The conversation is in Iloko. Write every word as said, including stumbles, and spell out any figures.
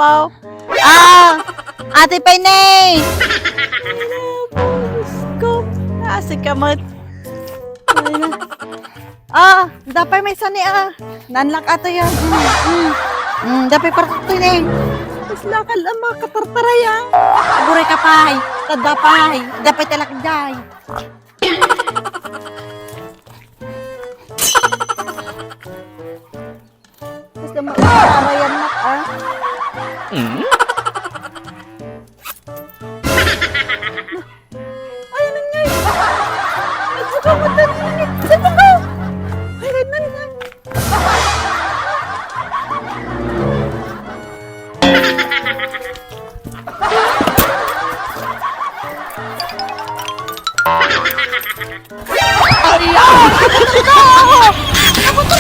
Ah, Ate Pene! Diyos ko, nasika met. Ay na. Ah, dapay maysani, ah. Nanlak ato yan. Mm, mm. Mm, dapay parkakto ni. Mas lakal ang mga katartaray, ah. Aburay ka pay. Tadda pay. Dapay talak jay. Basta mo, arayan na, ah. Ay, ano nga yun? Nagbuka mo, dali, dali. Saan ka? Ay, ganun na. Ay, ay! Ito! Abot